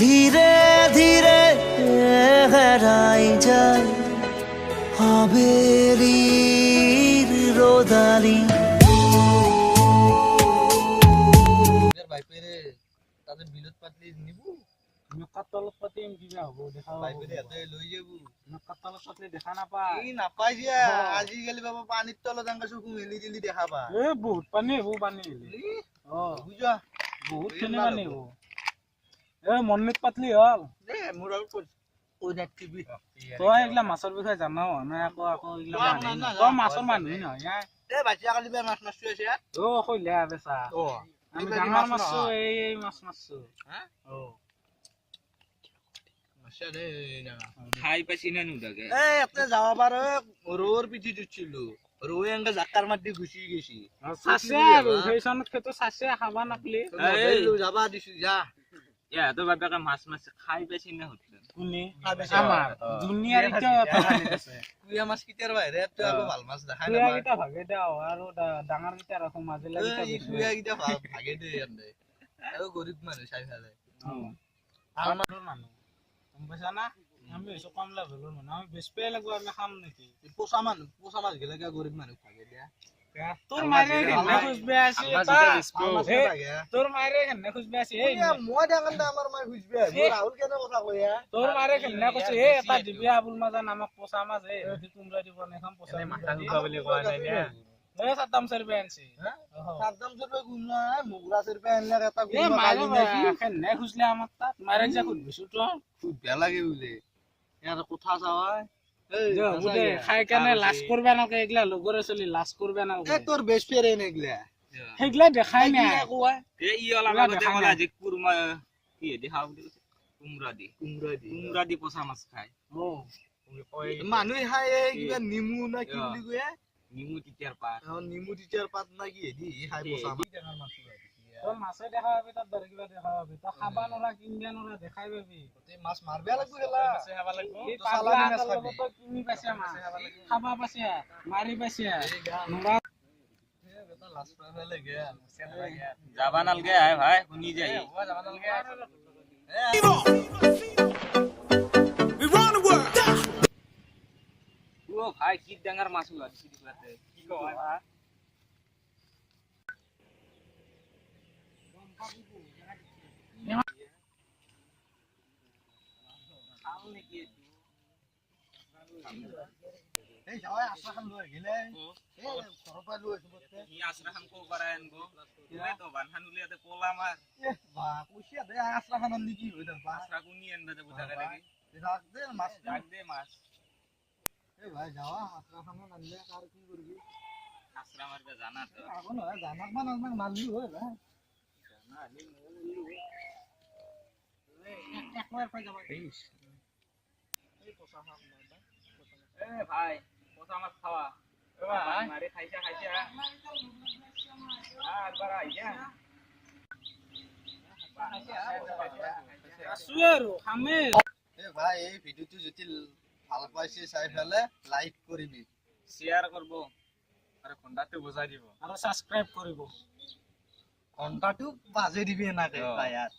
ধীৰে ধীৰে হেৰাই যায় আবেলিৰ ৰ'দালি। বাইপেৰে তাতে বিলত পাতলি নিবো। তলত পাতিম কিবা হ'ব দেখা। বাইপেৰে ইয়াতে লৈ যাব। তলত পাতলি দেখা নাপায়। এই নাপাই যে আজিকালি বাবা পানীৰ তলত এনেকে চকু মেলি দিলি দেখা পায়। এ বহুত পানী হ'ব, পানী হ'লে অ বুজা বহুত খিনি পানী হ'ব। এ মন্দিত পাতলি হ'ল। দে মোৰ আৰু তই এইগিলা মাছৰ বিষয়ে জানাও নাই আকৌ আকৌ এইগিলা তই মাছৰ মানুহে নহয়। এ বাচিয়া কালি মাছ মাছটো আছে। অ কইলা বেচা। অ আমি ডাঙৰ মাছছো, এই মাছ মাছছো। অ খাই পাইছি না নুদাকে? এই ইয়াতে যাব পাৰ ৰৌৰ পিঠিত উঠিছিলো, ৰৌ এনেকে জাকাৰ মাত দি গুচি গৈছি। চাচে আৰু সেইচনত খেতো চাচে খাবা নাপলি যাবা দিছো যা। ইহঁতৰ বাপেকে মাছ মাছ খাই পাইছি না সুধিলো। কোনে? আমাৰ দুনিয়াৰ এতিয়া আছে কুয়া মাছ কেইটাৰ বাহিৰে তই আকৌ ভাল মাছ দেখাই নাপায়। কুয়া কেইটা ভাগে দেও আৰু ডাঙৰ কেইটা ৰাখো, মাজেলা কেইটা কুয়া কেইটা ভাগে দে ইয়াতে। আৰু গৰীব মানুহ চাই ফেলে। ভাল মানুহ গম পাইছা না? আমি হৈছো কম লেভেলৰ মানুহ, আমি বেচিবই লাগিব, আমি খাম নেকি? পচা মানুহ, পচা মাছ গেলে গৰীব মানুহ ভাগে দিয়া। তোৰ মাৰে কেনে খুজবে আছে? তোৰ মাৰে কেনে খুজবে আছে? মই ডাঙৰ আমাৰ মায়ে খুজবে। ৰাহুল কেনে কথা কয়? তোৰ মাৰে কেনে কৈছে এ এটা দিবি আবুল মাজান আমাক পচা মাছ, এই কোমৰা দিব নাখাম পচা মাথা দুখা বুলি কোৱা নাই না? এ সাদ্দাম চেৰপে আনছি। সাদ্দাম চেৰপে গুণ নাই, মুগৰা চেৰপে আনলে এটা গুণ কেনে খুজলে আমাৰ তাত মাৰে যে খুজবিছো তই খুজবে লাগে বোলে। ইয়াৰ কথা চাৱাই খাই কেনে লাজ কৰবে নালগে, এইগিলা লগৰে চলি লাজ কৰবে নালগে। তোৰ বেষ্ট ফ্ৰেণ্ড এইগিলা সেইগিলা দেখাই নাই। ই অলপ আগতে ক'লা যে কুৰমা কি দেখা বুলি কৈছে, কুমৰা দি, কুমৰা দি, কুমৰা দি পচা মাছ খায়। অ মানুহে খায় কিবা নেমু না কি বুলি কয়, নেমু তিতিয়াৰ পাত। অ নেমু তিতিয়াৰ পাত না কি দি খাই পচা মাছ। ডাঙৰ মাছ তই মাছে দেখা পাবি, তাত ধৰি কিবা দেখা পাবি, তই খাবা নৰা কিনবা নৰা দেখাই পাবি। মাছ মাৰবা লাগব, গেলা খাবা লাগব। চালানি মাছ খাবি। তই কিনি পাইছা মাছ, খাবা পাইছা, মাৰি পাইছা নৰা। বেটা লাজ পাই ফেলে গেল। যাবা নালগে আই ভাই, শুনি যায়। যাবা নালগে। ও ভাই কি ডাঙৰ মাছ ওলা দিছি দিলাতে। কি কয় ভাই? এই যাৱাই আশ্ৰাখান লৈ আহিলে এই ঘৰৰ পৰা লৈ আহিছো। ই আশ্ৰাখান ক'ৰ পৰা আনব? তো বানখান উলিয়াতে কলা মাৰ। এ বা কৈছি দে আশ্ৰাখান আনলি কি হৈ থাকবা? আশ্ৰা কোনি আনবা যাব থাকে নেকি? রাখ দে মাছ, রাখ দে মাছ। এ ভাই যাওয়া আশ্রাখান আনলে আর কি করবি? আশ্রা মারবে জানা তো। এখন জানাক বা নাজানাক মারলি হয় ভাই। জানা আলি একবার পাই যাবা। এই পচা খাম না। এ ভাই পচা মাছ খাওয়া। এ ভাই মারি খাইছা খাইছা একবার আইয়া আছো আৰু খামে। এ ভাই এই ভিডিওটো যদি ভাল পাইছে চাই ফেলে লাইক কৰিবি, শেয়াৰ কৰিব আৰু ঘণ্টাটো বজাই দিব আৰু সাবস্ক্ৰাইব কৰিব, ঘণ্টাটো বাজে দিবি এনেকে ভাই। ইয়াৰ